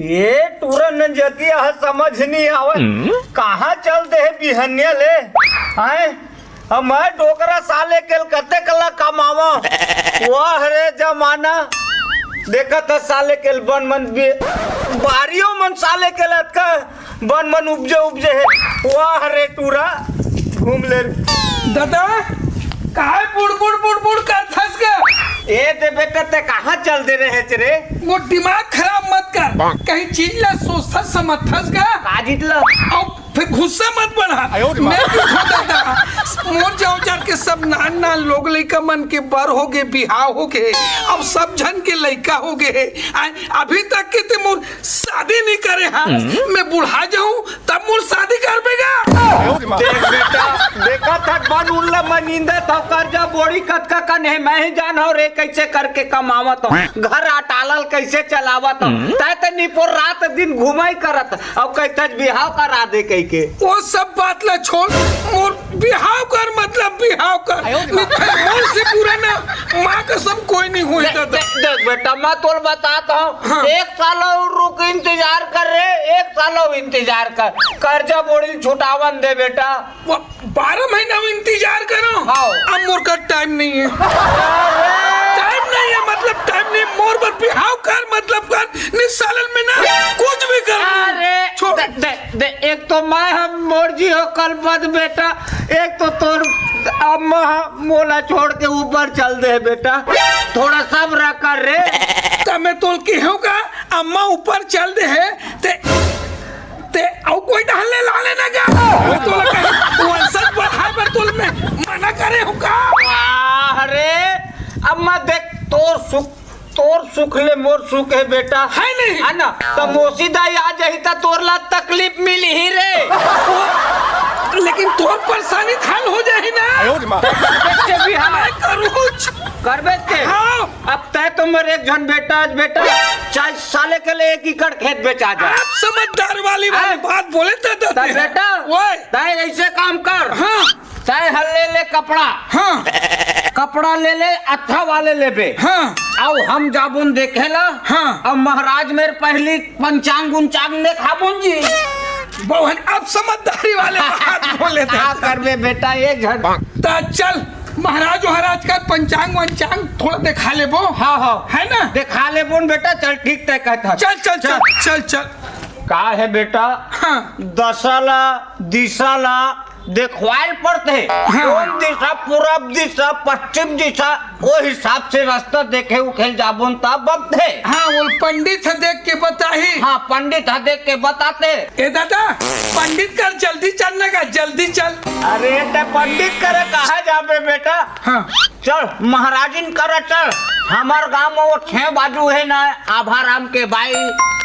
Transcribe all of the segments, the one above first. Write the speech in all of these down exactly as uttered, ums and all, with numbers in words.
ये टूरा नंजतिया ह समझ नहीं आवे। कहाँ चल दे हे बिहनिया ले? आए, अब मैं डोकरा साले के कते कला कमावा। वाह रे जमाना, देखत ह साले के बन मन बे-, बारियो मन साले के लतका बन मन उपजे उपजे हे। वाह रे टूरा, घूम ले रे। दादा, काहे बुड़ बुड़ बुड़ बुड़ करथस गा? ए दे बेटा, ते कहाँ चल दे रहे रे? वो दिमाग खराब मत कर, कहीं चीज ला सोचथस समझथस गा? का चीज ला? अउ फिर गुस्सा मत बढ़ा। आयो रे माँ। मैं भी खो दादा, मोर जौं जर के सब नान नान लोग लइका मन के बर हो गे, बिहाव हो गे, अब सब झन के लइका हो गे। आ, अभी तक के ते मोर शादी नहीं करे हा। मैं बुढ़ा जाऊं तब मोर शादी करबे गा। देख बेटा, देखत हस बन उल्ला मन निंदत हव, कर्जा बोड़ी कतका कन हे, मैं ही जानव रे, कैसे करके कमावत हव, घर अटालल कैसे चलावत हव। तै त निपोर रात दिन घुमाई करत, अब कहत हस बिहाव करा दे कहिके। वो सब बात ला छोड़, मोर बिहाव कर, मतलब बिहाव कर। आयो रे माँ। नहीं तो मोर से बुरा ना माँ कसम कोई नहीं होई देख, दादा। देख, देख बेटा, मैं तोल बतात हूँ। हाँ। एक साल और रुक, इंतजार कर रे, एक साल और इंतजार कर, कर्जा बोड़ी छुटावन दे बेटा। वो बारह महीना में इंतजार करो। हाँ। अब मोर कर टाइम नहीं है। टाइम नहीं है, मतलब टाइम नहीं, मोर बर बिहाव कर, मतलब कर, निसालन में ना कुछ भी कर। अरे, छोड़। दे, दे, दे, एक तो मैं हम मोर जी हो कल बद बेटा, एक तो तोर अम्मा ह मोला छोड़ के ऊपर चल दे बेटा, थोड़ा सब्र कर रे। त मैं तोल के हूँ का अम्मा ऊपर चल दे है, ते, ते अउ कोई डहन ले ला लेना का? मैं तोला कहीं वंशज बढ़ाए बर तोल में मना करे हूँ का? वाह रे, अम्मा देख तोर सुख तोर सुख ले मोर सुख हे बेटा। है नहीं? है ना? त मौसी दाई आ जाही त तोर ला तकलीफ मिलही रे। लेकिन तोर परेशानी त हल हो जाही ना। आयो रे माँ। बच्चे भी हम मैं करूँच। करबे ते। हाँ। अब तय तो मोर एक झन बेटा, आज बेटा, चाहे साले के लिए एक एकड़ खेत बेचा जाए। आप समझदार वाली, वाली हैं? बात बोले त, त, त बेटा, ओए। तय ऐसे काम कर। हाँ। तय हल ले ले कपड़ा। हाँ। कपड़ा ले ले, अच्छा वाले लेबे। हाँ। अउ हम जाबुन देखे ला। हाँ। अब महाराज मेर पहली पंचांग उंचांग देखाबुन जी। बहन, अब समझदारी वाले बात बोले थे। का करबे बेटा, एक झन। त चल, महाराज महाराज का पंचांग वंचांग थोड़ा देखा लेबो। हाँ, हाँ। है ना? देखा लेबुन बेटा, चल ठीक तय कहत हस। चल, चल, चल, चल। चल, चल। का हे बेटा? हाँ। दशा ला, दिशा ला, देखवाए ल पड़थे। हाँ। कोन दिशा, पूरब दिशा, पश्चिम दिशा, ओ हिसाब से रास्ता देखे उखे ल जाबोन त बनथे। हाँ, वो पंडित ह देख के बताही। हाँ, पंडित ह देख के बताथे। ए दादा, पंडित कर जल्दी चल ना का, जल्दी चल। अरे, ते पंडित करे कहाँ जाबे बेटा? हाँ। चल, महाराजिन करा चल। हमर गांव में वो छह बाजू हे ना, आभाराम के बाई।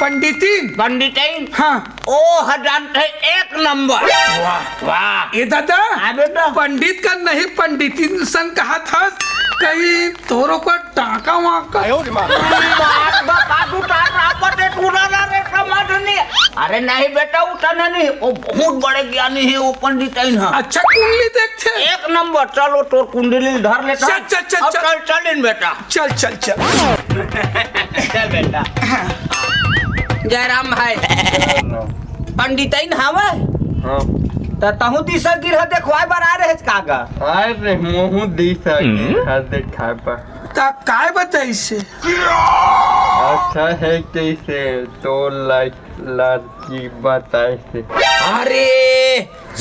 पंडितिन? पंडितिन? हाँ। ओ ह जानथे एक नंबर। वाह। वाह। ए दादा, हाँ बेटा। पंडित का नहीं, पंडितिन सन कहत हस, कहीं तोरो का टाका वाका। आयो रे माँ। बात बता, तू टाका पटे टूरा ना रे, समझ नहीं। अरे नहीं बेटा, उतना नहीं, वो बहुत बड़े ज्ञानी हे, वो पंडितिन ह। अच्छा, कुंडली देखथे। एक नंबर, चलो तोर कुंडली धर लेता। चल, चल, चल, अब चल। चल, चल इन बेटा। चल, चल, चल। चल बेटा। जयराम भाई, पंडितिन हवे? हाँ। त तहूँ दिशा गिरहा देखवाए बर आ रहे का गा? आए रे, मोहू दिशा गिरहा देखाए बर। त काय बताइसे? अच्छा हे तइसे तोर लाइक लड़की बताइसे। अरे,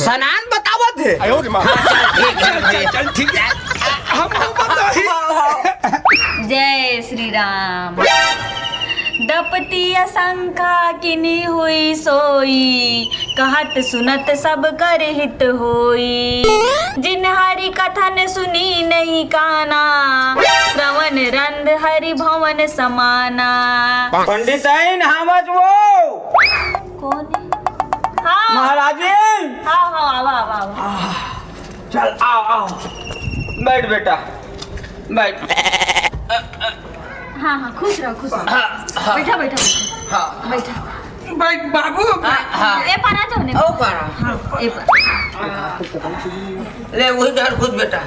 सनान बतावत हे। आयो रे माँ। हाँ, चल, ठीक हे, चल, चल, ठीक हे। हम, हम बताही। जय श्री राम। दपतिया शंखा किनी हुई सोई, कहत सुनत सब कर हित होई। जिन हरि कथन सुनी नहीं काना, श्रवण रंध हरि भवन समाना। पंडिताइन हमज वो। कौन है? हाँ। महाराजिन। हाँ, हाँ, आवा, आवा, आवा। चल, आओ, आओ। बैठ बेटा, बैठ। हाँ, हाँ, खुश रहो, खुश रहो। हाँ, हाँ। बैठा, बैठा, बैठा। हाँ। बैठा। बैठ बाबू। हाँ, हाँ। ए पारा जाओ ने। ओ पारा। हाँ, ए पारा। ले, वही डर खुद बेटा।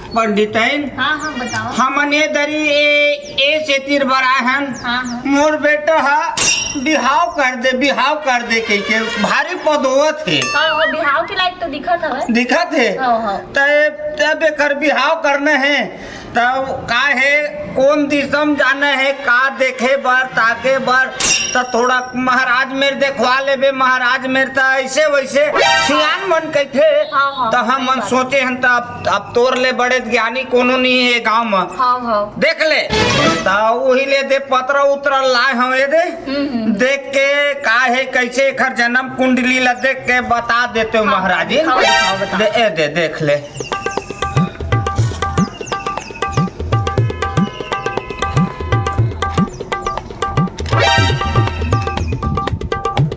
पंडिताइन, हाँ, हाँ, बताओ। हमन ए दरी ए, ए सेतिर बर आए हन। हाँ, हाँ। मोर बेटा ह बिहाव कर दे, बिहाव कर दे कहिके भारी पदोवत हे। हाँ, वो बिहाव के लायक तो दिखत हवे। दिखत हे? हाँ, हाँ। त, तब एकर बिहाव करना हे, त का हे, कोन दिशा म जाना हे, का देखे बर, ताके बर, त थोड़ा महाराज मेर देखवा लेबे, महाराज मेर त ऐसे वैसे सियान मन कहिथे, हाँ, हाँ, त हमन सोचे हन, त अब, अब तोर ले बड़े ज्ञानी कोनो नहीं हे गांव म। हाँ, हाँ। देख ले। त उही ले दे पतरा उतरा लाए हवे दे। हम्म, हम्म। देख के का हे, कैसे एखर जन्म कुंडली ला देख के बता देते हो हाँ, महाराज जी। हाँ, बताओ, बताओ। दे, ए दे, देख ले।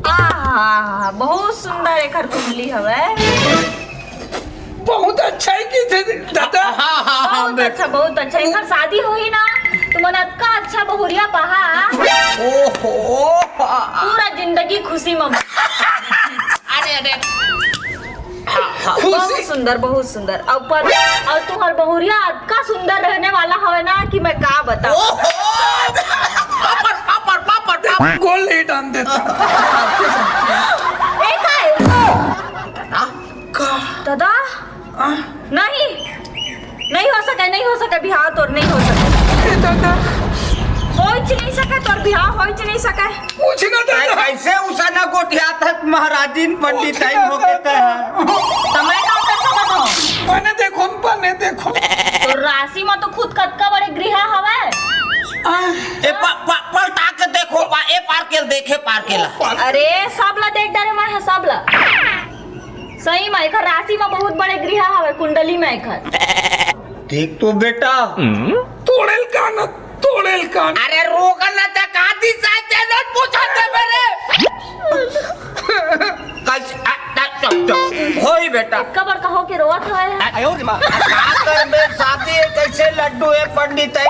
आहा, बहुत सुंदर एखर कुंडली हवे। बहुत अच्छा ही की थे दादा। हाँ, हाँ, हाँ, बहुत अच्छा, बहुत अच्छा। एखर शादी होही ना, तुमन अतका अच्छा बहुरिया पाहा। ओहो। पूरा जिंदगी खुशी में। अरे, अरे। हाँ, हाँ। बहुत सुंदर, बहुत सुंदर। और पर, और तुम्हार बहुरिया अतका सुंदर रहने वाला हवे ना कि मैं का बताऊं। ओहो। पापड़, पापड़, पापड़, पापड़। गोल नहीं डाल देता। ए, काय? का? दादा? आ? नहीं, नहीं हो सके, नहीं हो सके, बिहाव तोर नहीं हो सके। ए दादा। होइच नहीं सके, तोर बिहाव होइच नहीं सके। कुछ ना दादा। कैसे उसा ना गोठियात हे महाराजिन पंडिताइन हो के ते ह। त मैं का कर सकत हूँ? पने देखो, पने देखो। तोर राशि में तो खुद कतका बड़े गृह हवे। आ? ए, प-, प-, पलटा के देखो, पा-, ए पार के देखे, पार के ला। अरे, सब ला देख डरे मैं ह, सब ला। सही में, एखर राशि में बहुत बड़े गृह हवे, कुंडली में एखर। देख तो बेटा। तोड़ेल कान, तोड़ेल कान। अरे रोक ना, ते का दिशा ते नोट पूछा ते मेरे। कस-, आ, आ, चुप, चुप। होई बेटा। कबर कहो के रोवत हवे। आ, का करबे, शादी है, कैसे लड्डू है पंडित है?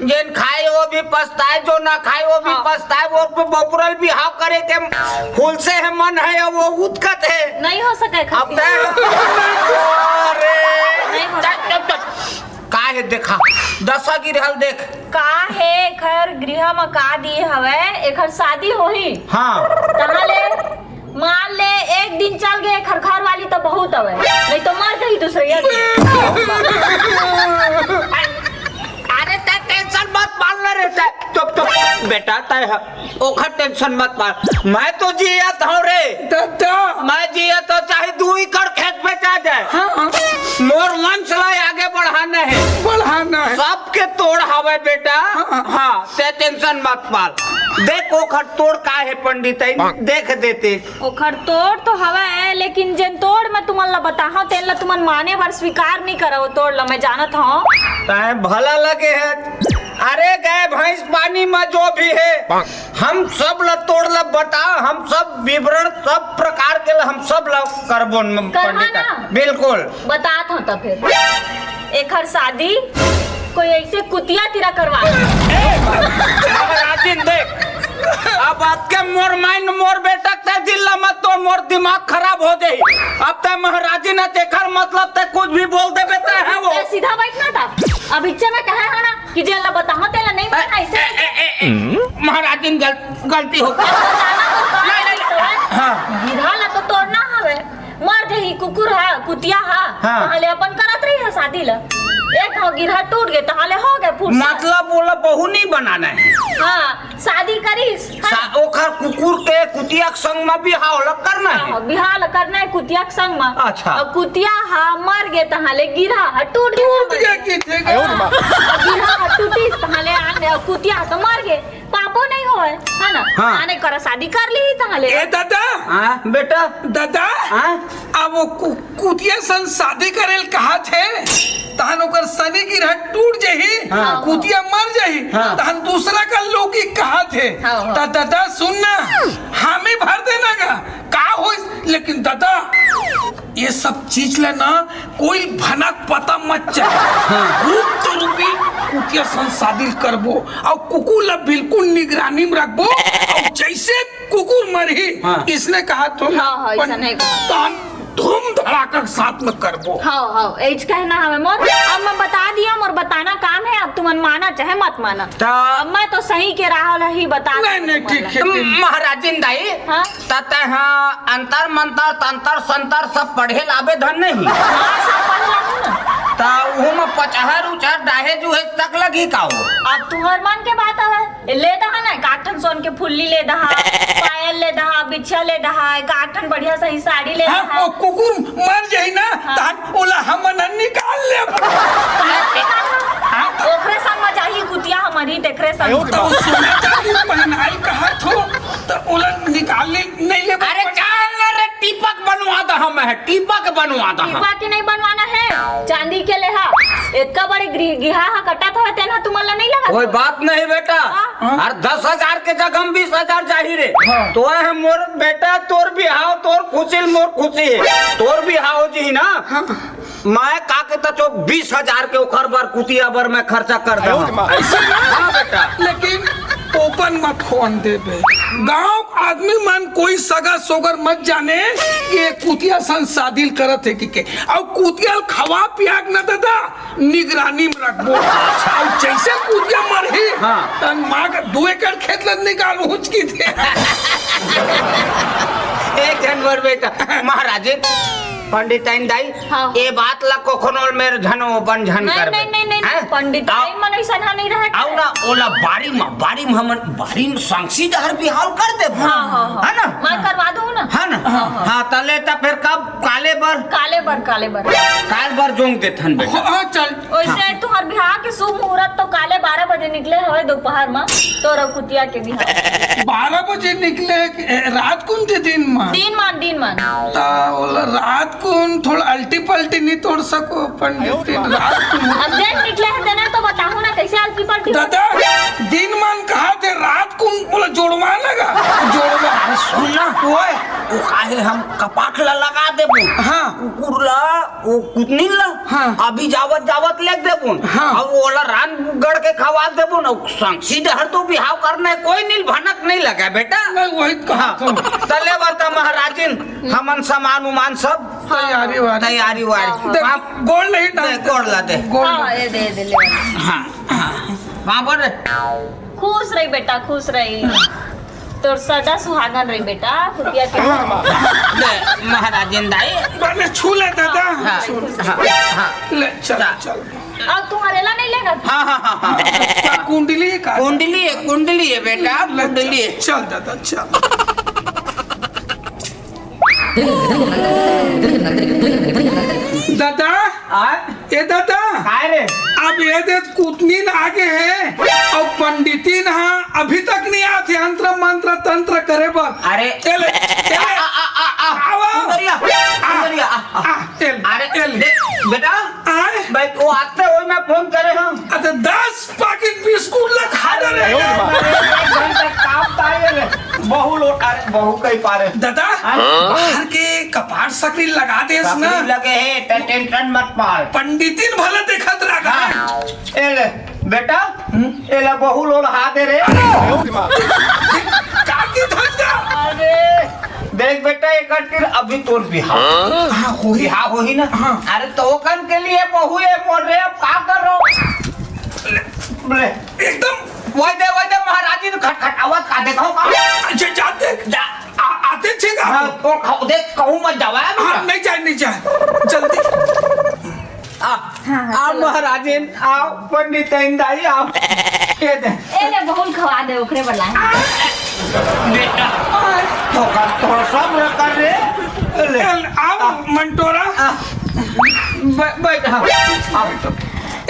जेन खाए वो भी पछताए, जो ना खाए वो भी हाँ। पछताए। वो ब-, बबुरल बिहाव करे के फूल से है मन है, वो उतकत है। नहीं हो सके अब खातिर। तय अरे। नहीं हो चल, सके। चल, चल। का है देखा, दशा गिरहल देख। का है एखर गृह म का दिए हवे, एखर शादी होही। हाँ। तहाँ ले मान ले, एक दिन चल गए एखर घर वाली तो बहुत हवे, नहीं तो मर जाही दूसरे दिन। अरे, तै tension मत पाल ना रे, तै चुप, चुप, बेटा, तै ह-, ओखर tension मत पाल। मैं तो जियत हूँ रे। दादा। मैं जियत हूँ, चाहे दू एकड़ खेत बेचा जाए। हाँ। मोर वंश ला आगे बढ़ाना है। बढ़ाना है। सबके तोड़ हवे, बेटा। हाँ। हाँ, तै tension मत पाल। देख, ओखर तोड़ का है, पंडित है, देख देते। ओखर तोड़ तो हवय, लेकिन जेन तोड़ मैं तुमन ला बताहूं, तेन ला तुमन माने बर स्वीकार नइ करव। तोड़ ला मैं जानत हंव। तैं भला लगे है। अरे गए भैंस पानी में जो भी है, हम सब ला तोड़ ला बता, हम सब विवरण, सब प्रकार के ला हम सब ला करबो न करहा पंडित। ना? बिल्कुल। बतात हंव त फेर। एखर शादी कोई ऐसे कुतिया तिरा करवा दे। ए, महाराजिन देख, अब अतके मोर माइन मोर बेटा के दिल ला मत तोड़, मोर दिमाग खराब हो जाही। अब तै महाराजिन है, तेखर मतलब तै कुछ भी बोल देबे तै है वो। ए, सीधा बैठ ना था। अब इच्छा में कहा है ना कि जेन ला बताहूं तेला नहीं ए, मानना ऐसे। ए, ए, ए, ए, महाराजिन गल-, गलती हो गई। बताना तो का नहीं, नहीं, नहीं। है? हाँ। गिरहा ला तो तोड़ना हवे। मर जही कुकुर हा, कुतिया हा, हाँ। तहाँ ले अपन करत रही हा शादी ला। एक घाव गिरहा टूट गए, तहाँ ले हो गए फुर्सत। मतलब ओला बहू नहीं बनाना है। हाँ, शादी करिस, है ना? सा-, ओखर कुकुर के कुतिया के संग में बिहाव ला करना है। हाँ, बिहाव ला करना है कुतिया के संग में। अच्छा। और कुतिया हा मर गए, तहाँ ले गिरहा हा टूट गए। टूट गए कि ठीक है। और गिरहा हा टूटिस, तहाँ ले आन, और कुतिया हा तो मर गए। पापो नहीं होय, है ना? हाँ। आने करा शादी कर ली ही तहाँ ले। ए दादा। हाँ, बेटा। दादा। हाँ? अब वो कु-, कुतिया सन शादी करेल कहा थे, तहन ओकर शनि गिरह टूट जही, हाँ। कुतिया मर जही, हाँ। तहन दूसरा का लोगी कहा थे। हाँ, हाँ। त दादा सुन ना, हामी भर देना गा, का होइस, लेकिन दादा, ये सब चीज ला ना कोई भनक पता मत चले। हाँ। गुप्त रूपी कुतिया सन शादी करबो, और कुकुर ला बिल्कुल निगरानी में रखबो, और जैसे कुकुर मरही, हाँ। इसने कहा तो हाँ, हाँ, इसने कहा। तहन धूम धड़ाका के साथ में करबो। हव, हव, एज कहना हवे मोर। अब मैं बता दिया, मोर बताना काम है, अब तुमन माना चाहे मत माना। त अब मैं तो सही के राह ल ही बता नहीं, नहीं, सकत ठीक है, तुमन ला। ठीक है। महाराजिन दाई, हाँ? त तैं हा अंतर मंतर, तंतर संतर सब पढ़े लाबे धन नहीं? हाँ, सब पढ़ लाबो ना। त उहू में पचहर उचहर डाहे जुहे तक लगही का हो? अब तुहर मन के बात हवे। ए, ले दहा ना, एक आठ ठन सोन के फुल्ली ले दहा, पायल ले दहा, बिछिया ले दहा, एक आठ ठन बढ़िया सही साड़ी ले हाँ, दहा। वो कुकुर मर जाही ना, हाँ। तहन ओला हमन ह निकाल लेब। काहे निकाल लेब? हाँ, तो ओकरे संग म जाही कुतिया हमर ही, तेकरे संग। तो सोना चांदी पहिनाई कहत हो, तो ओला निकाल ले, नहीं लेब। अरे चल ना रे, टीपक बनवा दहा मैं, टीपक बनवा दहा। टीपक के नहीं बनवाना है, चांदी के लेहा। इतना बड़े गृह-, गिहा हा कटत हवे, तेन हा तुमन ला नहीं लगत? कोई बात नहीं बेटा। हाँ। अरे दस हजार के जगह में बीस हजार जाही रे। हाँ। तो है मोर बेटा, तोर बिहाव, तोर खुशी, मोर खुशी है। तोर बिहाव जी ना। हाँ। मैं का के त चो बीस हजार के ओखर बर, कुतिया बर मैं खर्चा कर दे। अयो रे माँ। हाँ बेटा। लेकिन ओपन मत होन देबे। गांव आदमी मन कोई सगा सोगर मत जाने कि ये कुतिया सन शादी करत हे कि के। अउ कुतिया ल खवा पिया के न दादा, निगरानी में रखबो। अच्छा। अउ जैसे कुतिया मरही, हाँ। तन माँ के दू एकड़ खेत ल निकाल उचकी दे। एक झन मोर बेटा, महाराजे, पंडिताइन दाई, हाँ। ये बात ला कोखनो मेर झन ओपन झन नहीं, करबे। नहीं, नहीं, नहीं, हैं? पंडिताइन आओ। मन ऐसा ना नहीं रहे। आओ ना, ओला बारी म, बारी म हमन, बारी म सांसी डहर बिहाव कर देबो। हाँ, हाँ, हाँ। है ना? मैं करवा दूँ ना। है ना? हाँ, हाँ। हाँ, तले त फिर कब? काले बर? काले बर, काले बर। काल बर जोंग देथन बेटा। हाँ, चल। वैसे हाँ। तुहर बिहाव के शुभ मुहूर्त तो काले बारह बजे निकले हवे दोपहर म, तोर कुतिया के बिहाव। बारह बजे निकले, ए, रात कुन के दिन म? दिन मान, दिन मान। त ओला रात कुन थोड़ा अल्टी पल्टी नहीं तोड़ सको, पंडित दिन रात कुन। अब दिन निकले हे तेने तो बताहू ना, कैसे अल्टी पल्टी? दादा, दिन मान कहा थे, रात कुन ओला जोड़वा लगा, जोड़वा। अरे सुन ना, ओए। वो काहे हम कपाट ला लगा देबो। हाँ। कुकुर ला, वो कुतनी ला, हाँ। अभी जावत जावत लेग देबो। हाँ। अब ओला रान गढ़ के खवा देबो ना, संगसी डहर तो बिहाव करना है, कोई नील भनक नहीं लगा बेटा। मैं वही कहा हाँ। था। तले बता महाराजिन, हमन सामान उमान सब तैयारी वारी। तैयारी वारी। देख, आप गोड़ नहीं देख, डालते। गोड़ ला दे। गोड़ हाँ, ला। ये दे, दे, ले। हाँ, हाँ। वहाँ पर खुश रही बेटा, खुश रही। तोर सदा सुहागन रही बेटा, कुतिया के। हाँ, हाँ। ले, महाराजिन दाई। मैंने छू ले दादा। हाँ, हाँ, हाँ। ले, चल, जा। चल। अब तुम्हारे ला नहीं लेगा? हाँ, हाँ, हाँ, हाँ। का कुंडली है का? कुंडली है, कुंडली है बेटा, ले, कुंडली है। चल, चल दादा, चल। दादा, आ? ए दादा, काय रे? अब ये दे कुतनीन आगे है और पंडितीन हा अभी तक नहीं आते, अंत्र मंत्र तंत्र करे बर। अरे। ए ले, ए ले। आ, आ, आ, आ, आ। आवा। उधर ही आ, आ, उधर ही आ, आ, आ। आ, ए ले, अरे, ए ले। देख, बेटा, आए? भाई, वो आते हुए मैं फोन करे हम। अच्छा, दस पाकिट बिस्कुट ला खा डरे। अरे, एक घंटा काम ताई रे। बहू लोग, अरे, बहू कहीं पारे। दादा, हाँ? बाहर के कपाट सकरी लगा देस ना। सकरी लगे हे, त टेंशन मत पाल। पंडितिन भला देखत रहा। हाँ। ए ले, बेटा, हम्म? ए ले बहू लोग हाथ दे रे। काकी धंधा। अरे, देख बेटा, एक तीर अभी तोर बिहाव। हाँ, होही। बिहाव होही ना? हाँ। अरे, तो ओकन के लिए बहू है मोर रे, अब का कर रहो? ले, ले। एकदम। वही दे, वही दे, महाराजी ने खटखटावत का देखो का? अच्छा, जा देख। जा। आ, आते छे का? हाँ, तो खाओ, देख, कहूँ मत जावा है हाँ, बेटा। नहीं जाए, नहीं जाए। जल्दी। आ, हाँ, हाँ, आ, चलो। महाराजिन, आओ, पंडित दाई, आओ। ये दे। ए ले, बहुत खवा दे, ओकरे वाला है। बेटा, तो कर, थोड़ा सब्र कर रे। ले। चल, आओ, आ। मंटोरा। आ। बै-, बैठ, हाँ, आ, बैठो।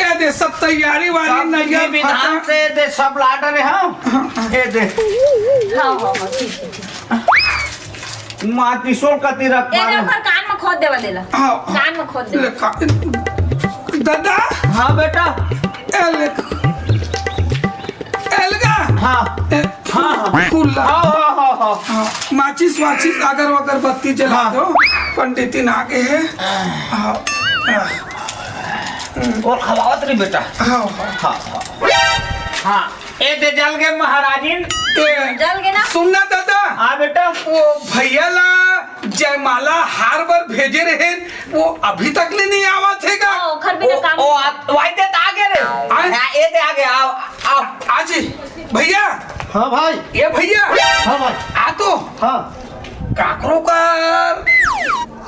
ए दे, सब तैयारी वारी, सब नरियर विधि विधान फटा। से दे, सब लाडर है, हाँ? हाँ, हाँ। ए दे। हाँ, हाँ, हाँ, ठीक है, ठीक है। माँ त्रिशूल कति रख ए दे, मारो। ओकर कान में खोद देवा देला। हाँ। कान में खोद दे। ले, का-, दादा। हाँ, बेटा। ए, ले। ए, लगा। हाँ। ए, हाँ, हाँ। फूल ला। हाँ, हाँ, हाँ, हाँ। हाँ, माचिस वाचिस अगर अगरबत्ती जला हाँ। दो, पंडितिन आगे है। हाँ, हाँ। और खवावत नहीं बेटा। हाँ, हाँ। हाँ, हाँ। हाँ, ए दे जल गए महाराजिन। ए, जल गए ना? सुनना दादा। हाँ बेटा। वो भैया ला जयमाला हार बर भेजे रहे, वो अभी तक ले नहीं आवत हे का? हाँ, ओखर बिना ओ, काम ओ, नहीं। आप, वाई दे त आगे रे। आए? हाँ, ए दे आगे, आओ, आओ। आज भैया। हाँ भाई। ये भैया। हाँ भाई। आ तो। हाँ। काकरो का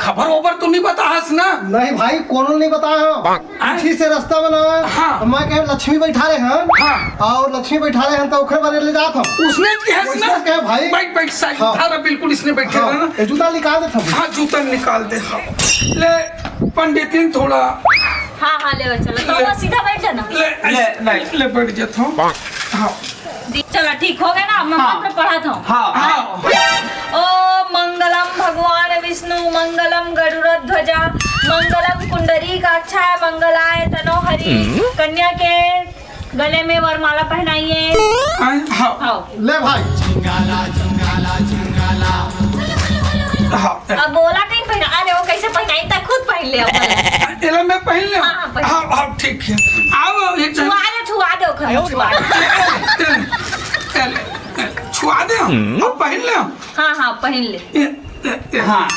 खबर ओबर तो नहीं बताहस ना? नहीं भाई, कोनो नहीं बताया हो। हाँ। पीछे से रास्ता में ना, हाँ। मैं कहे लक्ष्मी बैठा रहे हैं। हाँ। और लक्ष्मी बैठा रहे हैं तो ओखर बारे ले जात हम। उसने की है ना? उसने कहे भाई। बैठ, बैठ, साइड हाँ। उठा रहा, बिल्कुल इसने बैठे हाँ। रहे ना। ये जूता निकाल दे था। हाँ, जूता निकाल दे, हाँ। ले, पंडितिन थोड़ा। हाँ, हाँ, ले, चलो। तो ले। बस सीधा बैठ जाना। ले, ले, ऐसे, नहीं। ले, बैठ जाता हूँ। हाँ। दी-, चलो, ठीक हो गया ना, अब मैं हाँ। मंत्र पढ़त हूँ। हाँ। हाँ। ओम मंगलम भगवान विष्णु, मंगलम गरुड़ ध्वजा, मंगलम पुंडरीकाक्षाय, मंगलाय तनो हरि। हम्म। कन्या के गले में वरमाला पहनाइए। हाँ, हाँ। हाँ। ले भाई। हाँ। अब बोला नहीं पहना, अरे वो कैसे पहनाई, तक खुद पहन ले अपन। एला मैं पहन ले। हाँ, हाँ, पहन। हाँ, हाँ, ठीक है। आओ, एक छुआ दे, छुआ दे, ओखर छुआ दे। छुआ दे, अब पहन ले। हाँ, हाँ, पहन ले। ये, ये, ये। हाँ।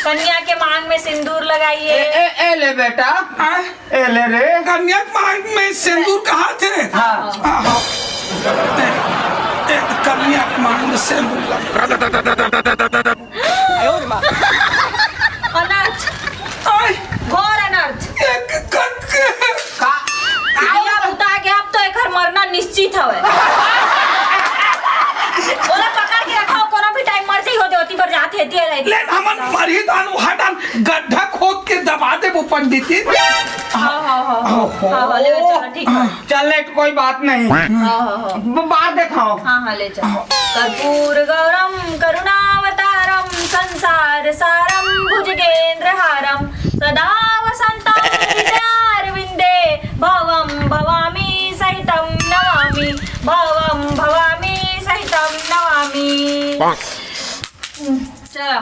कन्या के मांग में सिंदूर लगाइए। ए, ए, ए ले बेटा। आए? ए ले रे। कन्या के मांग में सिंदूर कहाँ थे? हाँ। हाँ, हाँ। ए, ए, कन्या के मांग में सिंदूर लगा। अनर्थ। आए? घोर अनर्थ। एक कक- का? दिया बुता गया, अब तो एकर मरना निश्चित हवे। ओला पकड़ के रखो, कोनो भी टाइम मर जाई, होती होती पर जात हेती है, ले, हमन मरही तान, उहा टान गड्ढा खोद के दबा देबो पंडित जी। हाँ, हाँ, हाँ, हाँ। ओहो। हाँ, हाँ, ले, चलो, ठीक है। चल, ले, कोई बात नहीं। हाँ, हाँ, हाँ। ब-, बाहर देखाओ। हाँ, हाँ, ले चल। कर्पूर गौरम करुणावतारम संसार सारम भुजगेंद्र हारम सदा वसंतम हृदयारविंदे भवम भवामी सहितम नमामि, भवम भवामी सहितम नमामि। चलो,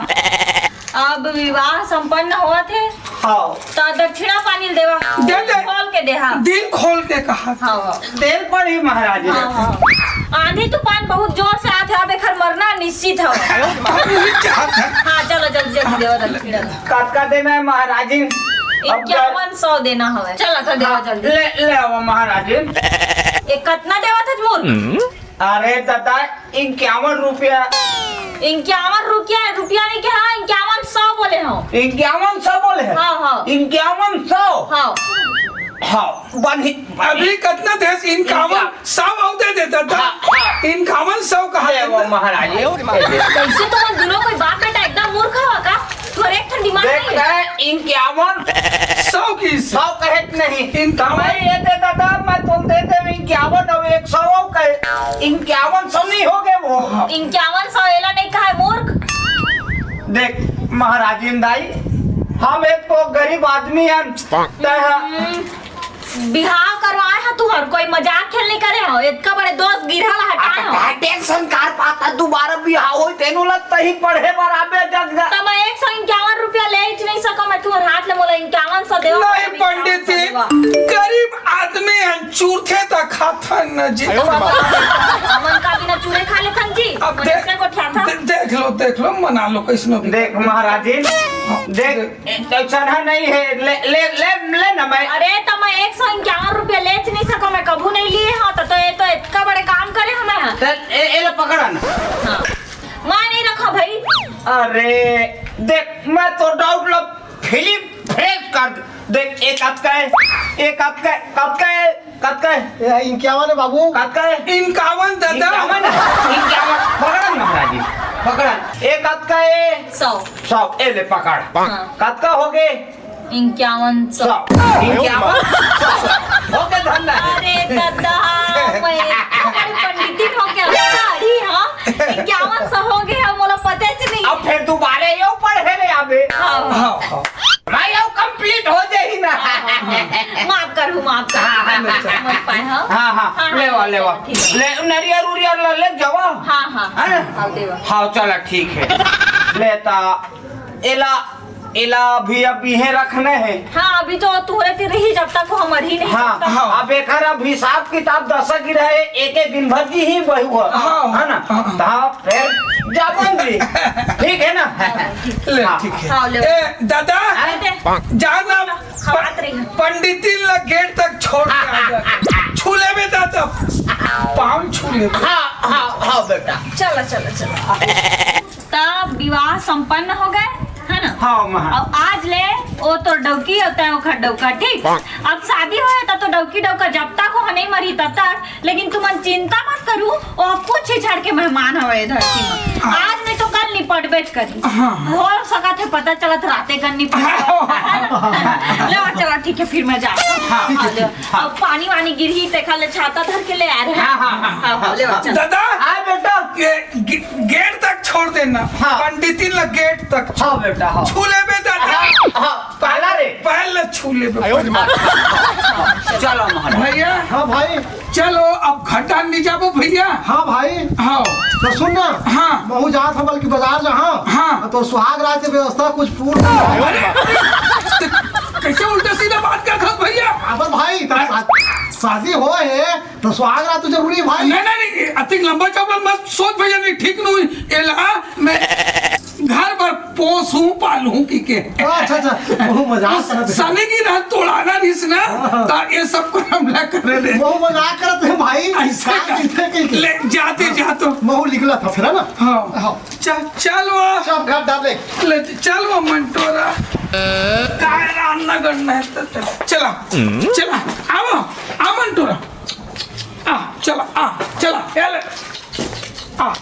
अब विवाह संपन्न होवत हे। हाँ। त दक्षिणा पानी ल देवा। दे दे। खोल के देहा। दिल खोल के कहा। हाँ, हाँ। तेल पर ही महाराज। हाँ, हाँ। आंधी तूफान बहुत जोर से आत हे, अब एखर मरना निश्चित हवे। हाँ, चलो जल्दी जल्दी देवा दक्षिणा। कतका देना है महाराजिन? अब इक्यावन सौ देना हवे। चलो तो देवा हाँ, जल्दी। ले, ले आओ महाराजिन। ए, कतना देवा था मूर्ख? अरे दादा, इक्यावन रुपया। इक्यावन रुपया, रुपया नहीं कहा, इक्यावन सौ बोले हो। इक्यावन सौ बोले हैं? हाँ, हाँ। इक्यावन सौ? हाँ। हाँ, बनी, बनी। अभी कतना थे? इक्यावन सौ अउ दे देता था। हाँ, हाँ। इक्यावन सौ कहा ले वो देता। महाराज। कैसे तुम दोनों कोई बाप बेटा एकदम मूर्ख हो का? तोर एक ठन दिमाग देख नहीं है। रहे, इक्यावन। सौ की सौ। सौ कहे नहीं। इक्यावन। मैं ये देता था, मैं तुम देते इक्यावन और एक सौ कहे, इक्यावन सौ नहीं हो गए वो। इक्यावन सौ एला नहीं कहा है, मूर्ख। देख, महाराजिन दाई, हम एक तो गरीब आदमी हैं, तय है। हम्म। बिहाव करवाए ह तुहर, कोई मजाक खेल नहीं करे हो। इतका बड़े दोस्त गिरहा ला हटाए हो। का टेंशन कार पाता, दोबारा बिहाव होई तेनो लग तही पढ़े बर आबे जग जा। त मैं एक सौ इक्यावन रुपया ले ही नहीं सको, मैं तुहर हाथ ले मोला इक्यावन सौ देवा। नहीं पंडित जी, गरीब आदमी हन, चूरथे त खाथन न जी। हमन का बिना चूरे खा लेथन जी? अब देख, देख लो, देख लो, मना लो कैसनो भी। देख महाराजिन, हाँ, देख। ए, तो चढ़ा नहीं है, ले, ले, ले, ले ना मैं। अरे, तो मैं एक सौ इक्यावन रुपया लेच नहीं सको, मैं कभू नहीं लिए हो, तो, तो ये तो इतका बड़े काम करे हमें है। तो ए, ए लो पकड़ा ना। हाँ। मैं नहीं रखा भाई। अरे, देख, मैं तो डाउट लो फिलिम फ्रेश कर दे। देख, एक आपका है, एक आपका है, आपका है। कतका है? ए, इक्यावन है बाबू। कतका है? इक्यावन दादा। इक्यावन है? इक्यावन। पकड़न महाराज जी। पकड़न। ए कतका है? सौ। सौ। ए ले पकड़। हाँ। कतका हो गए? इक्यावन सौ। सौ। इक्यावन सौ। हो गए धंधा। अरे दादा, मैं बड़ी पंडितिन हो गया। अरे हाँ, इक्यावन सौ हो गए, हम बोला पते च नहीं। अब फिर दोबारा यो पढ़े रे अबे। हाँ। हाँ, हाँ। भाई, अब complete हो जाही ना। हाँ, हाँ, हाँ। माफ करहु, माफ करहु। हाँ, हाँ। समझ पाए, हाँ? हाँ, हाँ, हाँ, लेवा, हाँ, लेवा। ठीक है। ले, नरियर उरियर ला ले जावा। हाँ, हाँ। हैं? हाँ, देवा। हाँ, चला, ठीक है। ले ता, एला, एला अभी, अभी हे रखने हैं। हाँ, अभी तो तुहरे ती रही, जब तक वो हमर ही नहीं हाँ, करता। हाँ। अब एकर अब हिसाब किताब दसा गिरा है, एक एक दिन भर जी ही बहू है। हाँ, है ना? हाँ, हाँ। ता फिर जावन जी, ठीक है ना? ले, हाँ। ठीक है। हाँ, ले। ए, दादा, अरे दे। जाना, खवात रही है। पंडितिन ला गेट तक छोड़ के आ जा। छू लेबे दादा, पाँव छू लेबे। हाँ, हाँ, हाँ बेटा। चलो, चलो, चलो। तब विवाह संपन्न हो गए, है ना? हाँ, महतारी। अब आज ले, वो तो डौकी होता है, वो खर डौका, ठीक? अब शादी होए तो, तो डौकी डौका जब तक वो नहीं मरी तब तक, लेकिन तुमन चिंता मत करू, वो कुछ ही छड़ के मेहमान हवे ए धरती में। हाँ। आज नहीं तो कल निपटबे करी। हाँ, हाँ। हो सकत है पता चलत राते कन निपट हाँ, हाँ, हाँ। ले, चला ठीक है, फिर मैं जाता हूँ। हाँ, ठीक है, हाँ, ले। ठीक, हाँ। अब पानी वानी गिरही, तेखा ले छाता धर के ले आ रहे हैं। हाँ, हाँ, हाँ, हाँ, हाँ, ले, चल। दादा, हाँ, बेटा। ये गे-, गेट तक छोड़ देना। हाँ। पंडितिन ला गेट तक। हाँ, बेटा, हाँ। छू लेबे दादा। हाँ, हाँ, काला रे। पैर ला छू लेबे। आयो रे माँ। चलो महाराज। भैया। हाँ भाई। चलो, अब घाटा नहीं जाबो भैया। हाँ भाई। हाँ। तो सुन ना। हाँ। महूँ जात हँव बल्कि बाजार जहाँ। हाँ। तो सुहाग रात के व्यवस्था कुछ पूर्ण। अरे, तो कैसे उल्टा सीधा बात करत हस भैया? अबे भाई, तब शा-, शादी होए हे, तो सुहाग रात तो जरूरी हे भाई। नहीं, नहीं, नहीं, अतिक लंबा चौड़ा मत सोच भैया, नहीं ठीक नहीं। एला मैं घर बर पोसहूँ, पालहूँ कहिके। अच्छा, अच्छा, महूँ मजाक करत हँव। सने की रात तोड़ाना रहिस ना, हाँ, हाँ। तो ये सब काम ला करे ले। महूँ मजाक करत हँव भाई। ऐसे का? ले, जाते, जा तो। महूँ निकलत हँव फिर, है ना? हाँ। हाँ। चल, चल वो। सब घर डाले। ले, चल वो मंटोरा। काय राम नगर में है तो चल। चला, चला, आवा, आ मंटोरा। आ, चला, आ, चला, ए ले। आ।